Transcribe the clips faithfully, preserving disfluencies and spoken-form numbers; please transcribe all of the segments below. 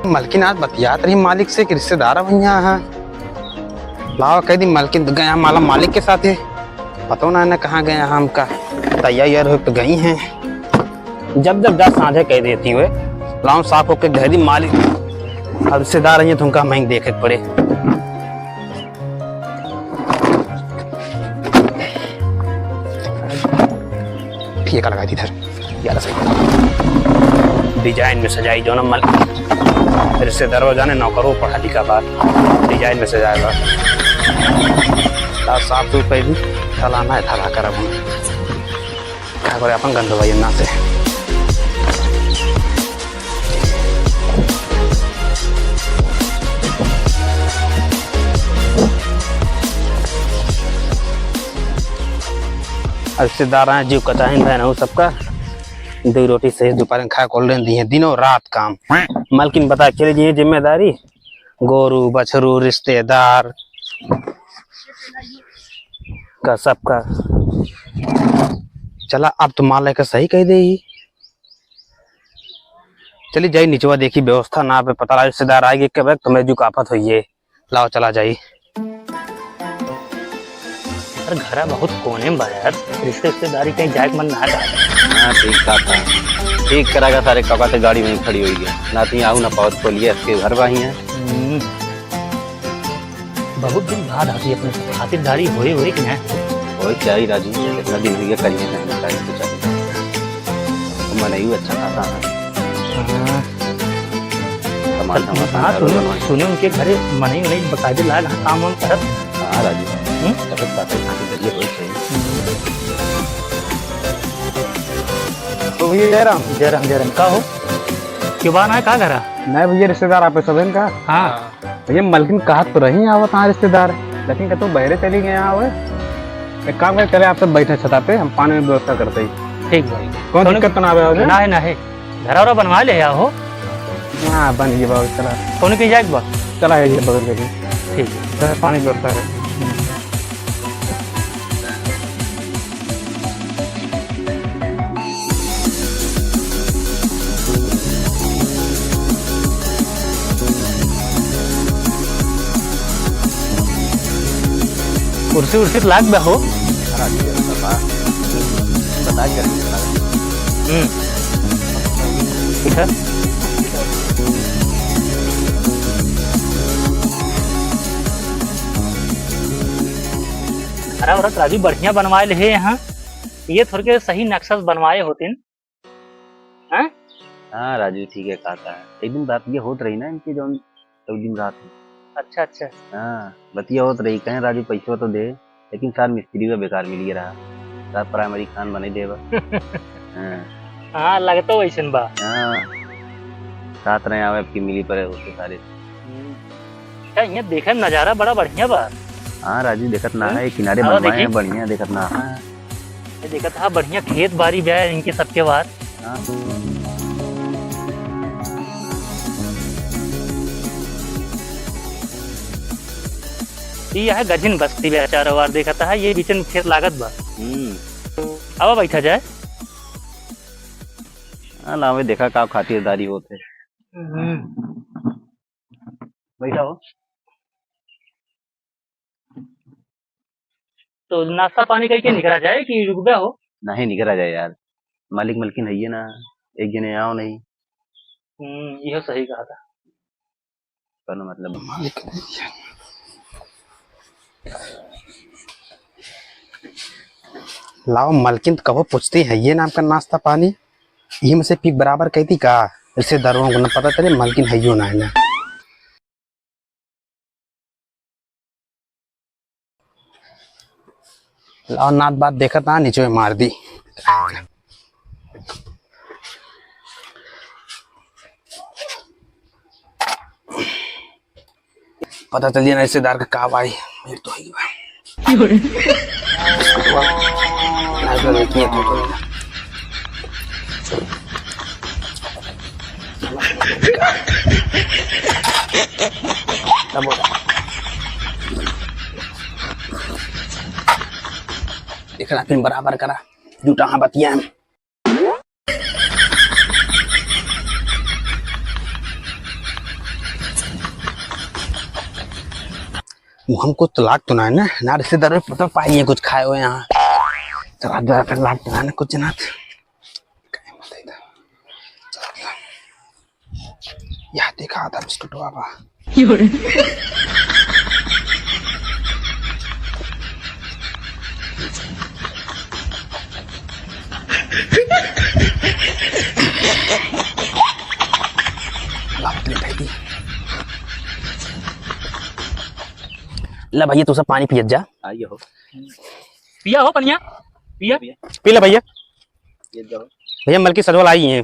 मलकिन आज बतियात रही मालिक से कि रिश्तेदार भैया हैं। लाओ कह दी मलकिन तो गया माला मालिक के साथ है। पता ना, ना कहाँ गया हमका। तैयार यार हो तो गई हैं। जब जब जा साँझे कह देती हुए, लाओ साफ होके कह दी मालिक। अब रिश्तेदार हैं तुमका मैं देखे के पड़े। फीका लगा दी इधर, ग्यारह सौ। डिजाइन में सजाई जो ना मल-, रिश्तेदारों जाने नौकरों पढ़ा लिखा बात, डिजाइन में सजाए बात। साफ सूफ कर दी, चला ना था, करब हम। का करे अपन गंदवाई ना से। रिश्तेदार आए, जीव कचाहिन बहन हो सबका। दो रोटी से दोपहर में खाए को लेन दिए, दिनों रात काम। मालकिन बता चले दिए जिम्मेदारी, गोरू, बछरू, रिश्तेदार का सबका। चला, अब तो माल लेके सही कह दे ही। चली जाई निचवा, देखी व्यवस्था ना पे पता लगा, रिश्तेदार आएगी कब, तुम्हें जुकाफत होइए। लाओ, चला जाई। अरे, घरा बहुत कोने में बा यार, रिश्ते, रिश्तेदारी कहीं जाए के मन ना था। हाँ, ठीक था, था। ठीक करा का सारे काका से गाड़ी वहीं खड़ी हुई है, ना तो यहाँ आऊ ना पावत खोलिए, इसके घर बा ही है। हम्म। बहुत दिन बाद हंसी अपने खातिरदारी होए, होए कि ना? होए क्या ही राजू, इतना दिन हुई है, करिए ना, करिए तो चलिए। मनई अच्छा खासा है। हाँ। कमाल धमाल हाँ, है, सुने, बनवाए। सुने उनके घरे मनई उनई बकायदे लाग, हाँ, काम वाम करत। हाँ, राजू। हम्म? करत बात है, खातिर करिए, होए चाहिए। हम्म। तो भैया जयराम। जयराम, जयराम। का हो? क्यों बा ना है, का घरा? नहीं भैया, रिश्तेदार आपे सब हैं का? हाँ। भैया, मलकिन कहत तो रही आवत हाँ रिश्तेदार, लेकिन कहतो बहरे चली गए हाँ। एक काम करे, चले आप सब बैठे छता पे, हम पानी में व्यवस्था करते ही। ठीक बा। कौन कौनो दिक्कत तो ना आवे हो? ना है, ना है। घरा उरा बनवा ले आओ। हाँ, बन गई बाबू, चला। कौन के जाए बा? चला, ये बगल के भी। ठीक है। चला, पानी व्यवस्था कर। कुर्सी उर्सी तो लाग बा हो। बता कर। हम्म। ठीक है। अरे औरत राजू बढ़िया बनवाए ले है यहाँ। ये थोड़के सही नक्शा से बनवाए होतिन। हैं? हाँ राजू, ठीक है कहता है। एक दिन बात ये होत रही ना इनकी, जौन एक दिन रात में। अच्छा, अच्छा। हाँ, बतिया होत रही, कहें राजू पैसवा तो दे, लेकिन सार मिस्त्री बा बेकार मिल गया रहा। सार प्राइमरी खान बने देवा। हाँ। हाँ, लगतो वैसन बा। हाँ। साथ रहे आवे आपकी मिली परे होते सारे। हम्म। अच्छा, यहाँ देखे में नजारा बड़ा बढ़िया बा। हाँ राजू, देखत ना हम्म? है, किनारे आओ बनवाए देखी। हैं, बढ़िया देखत ना है। ये देखत हा, बढ़िया खेत बारी बा इनके सबके बार। हाँ। ई है गजिन बस्ती बा, चारों बार देखत हा, ये बीच में खेत लागत बा। हम्म। अब बैठा जाए। हाँ, लावे देखा का खातिरदारी होते। हम्म। बैठा हो। तो नाश्ता पानी करके निकला जाए कि रुकबे हो? नहीं, निकला जाए यार, मालिक मलकिन है ये ना, एक जने आओ नहीं। हम्म, यह सही कहा था। कौनो मतलब। मालिक नहीं है। लाओ, मलकिन तो कबो पूछती है ये नाम का नाश्ता पानी, ये में से पी बराबर कहती का? इससे दरों को न पता चले, मलकिन है यो ना है ना। लाओ नात बात देखत ना, नीचे मार दी। पता चल जाए ना रिश्तेदार का का भाई, ये तो ही बा। ना तो नहीं किया तो, तो नहीं। देखना फिर बराबर करा, झूठा हाँ बतिया। वो हमको तो लाग तो ना है ना, ना रिश्तेदार में पता पाइए कुछ खाए हुए यहाँ। चला जा, फिर लाग तो ना है ना कुछ ना। यहाँ देखा आधा बिस्कुट हुआ बा। ला भैया, तू सब पानी पियत जा। आइए हो। पिया हो पनिया, पिया। पिया। पी ले भैया। ये जाओ। भैया, मलकी सजवल आई हैं।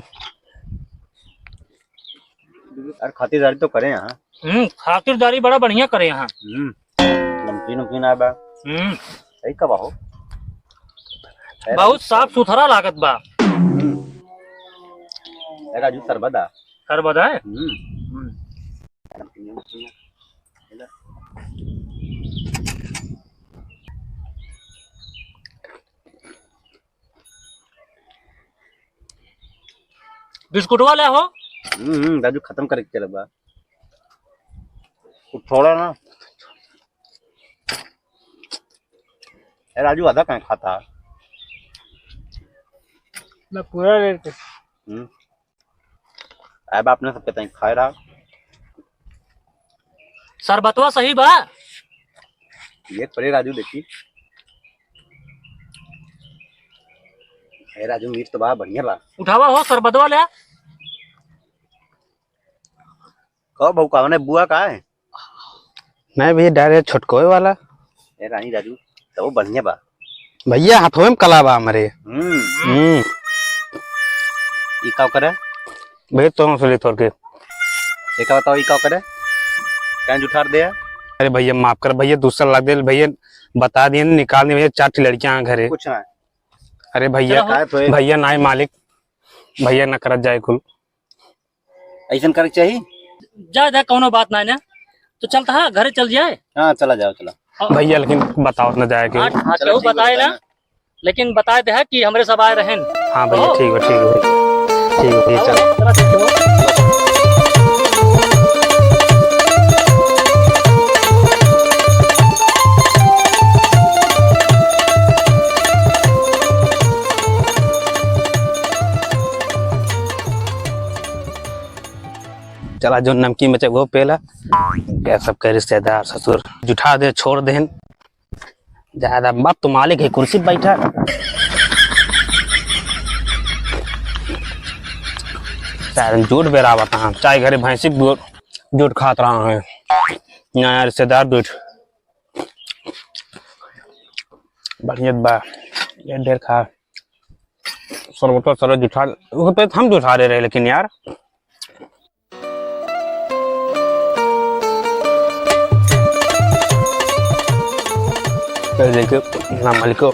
अरे, खातिरदारी तो करे यहाँ। हम्म, खातिरदारी बड़ा बढ़िया करे यहाँ। हम्म, नमकीन उमकीन आए बा। हम्म। सही कबा हो। बहुत साफ सुथरा लागत बा। हम्म। ए राजू, शरबत आ। शरबत है? हम्म। हम्म। नमकीन उमकीन। बिस्कुटवा ले हो। हम्म, हम्म, राजू खत्म करे के चलत बा। कुछ छोड़ा ना। ए राजू, आधा काहे खाता? मैं पूरा लेके। हम्म। अब अपने सबके ताई खाए रहा। शरबतवा सही बा? ये परे राजू देखी। ए राजू, मीठ तो बा, बढ़िया बा। उठावा हो, शरबतवा ले। कहो बहू, का होने बुआ का है? नहीं भैया, direct छोटकोए वाला। ए रानी राजू, तो वो बढ़िया बा। भैया, हाथों में कला बा हमरे। हम्म। हम्म। ई का करे? भैया, तो हम सुनी तोर के। एक बताओ, ई का करे? कहीं जुठार दे? अरे भैया, माफ कर भैया, दूसरा लग दे भैया, बता दिए, निकाल दिए भैया, चार ठे लड़कियां हैं घरे। कुछ ना। अरे भैया, चलो। भैया नाई मालिक, भैया न करत जाए कुल। ऐसन करे के चाही? जा, जा, कौनो बात ना है ना। तो चलता है, घरे चल जाए। हाँ, चला जाओ, चला। हाँ। भैया, लेकिन बताओ न जाए के। हाँ, हाँ, चलो, केहू ठीक बताए बा, ना, लेकिन बताए दे है कि हमरे सब आए रहेन। हाँ भैया, ओहो। ठीक बा, ठीक बा, ठीक बा, ठीक बा, चलो। चला, चला, चला। चला, जो नमकीन बचे वो पेला। क्या सबके रिश्तेदार, ससुर जुठा दे, छोड़ देन। ज्यादा मत, तू मालिक है, कुर्सी पे बैठा। सारे जूठ बेरावत हैं, चाय घरे भैंसी के दूध, जूठ खात रहा है। नया रिश्तेदार जूठ। बढ़िया बा, ये ढेर खा। शरबत, शरबत जुठा, वो पे हम जुठा रहे रहे, लेकिन यार। तो देखिए, ना मलिको,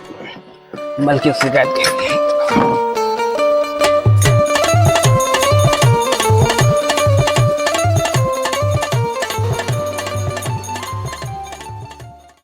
मलिक शिकायत के।